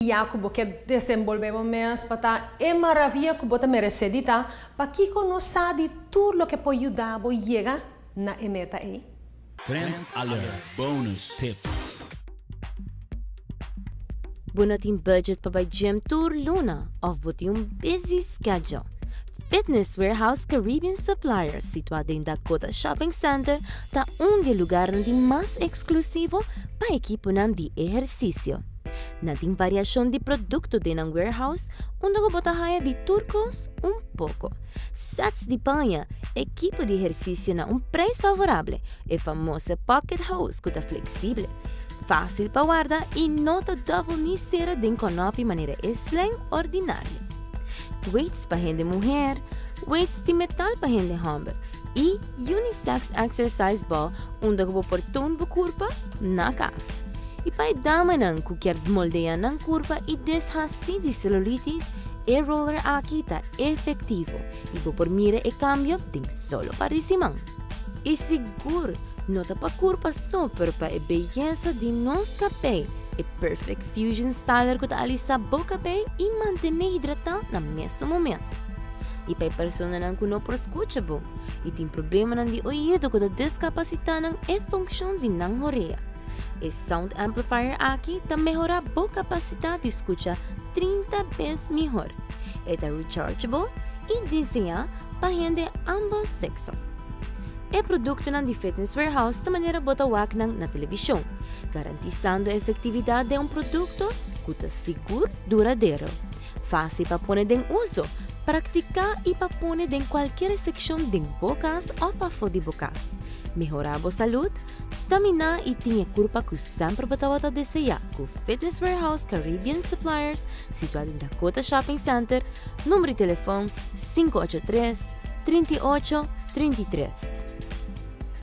Ya ku bo ke desenbolbé bo mes pa ta e maravia ku bo ta meresé di ta, pakiko no sa di tur loke por yuda bo yega na e meta ei? Trend Alert Bonus Tip. Bo no tin budget pa bai gym tur luna of bo tin un busy schedule? Fitness Warehouse Caribbean Suppliers, situá den Dakota Shopping Center, ta un di e lugarnan di mas eksklusivo pa ekiponan di ehersisio. Nan tin variashon di produkto den nan warehouse unda ku bo ta haña di tur kos un poko. Sets di paña, ekipo di ehersisio na un preis favorable, e famoso pocket hose ku ta fleksible, fásil pa warda i no ta dòbel ni sera den kònòpi manera e slang ordinario. Weights pa hende muher, weights di metal pa hende hòmber i unisex exercise ball unda ku bo por tone bo kurpa na kas. I pa e damanan ku kier moldea nan kurpa i deshasí di selulitis, e roller aki ta efektivo i bo por mira e kambio den solo par di siman. I sigur no ta pa kurpa so pero pa e beyesa di nos kabei, e Perfect Fusion Styler ku ta alisá bo kabei i mantené hidratá na mesun momento. I pa e personanan ku no por skucha bon i tin problemanan di oido ku ta deskapasitá nan e funkshon di nan horea. E sound amplifier aki ta mehora bo capacidad di scucha 30 bes mihor. E ta rechargeable y diseña pa hende ambos sexo. E productonan di Fitness Warehouse ta manera bo ta wak nan na television, garantisando efectividad den un producto cu ta sigur duradero. Fácil pa pone den uso, practica y pa pone den cualkier seccion den bo cas of pafo di bo cas. Mehora bo salud, Stamina y tin e curpa cu semper bo tabata desea cu Fitness Warehouse Caribbean Suppliers situa den Dakota Shopping Center, numero di telefon 583, 38, 33.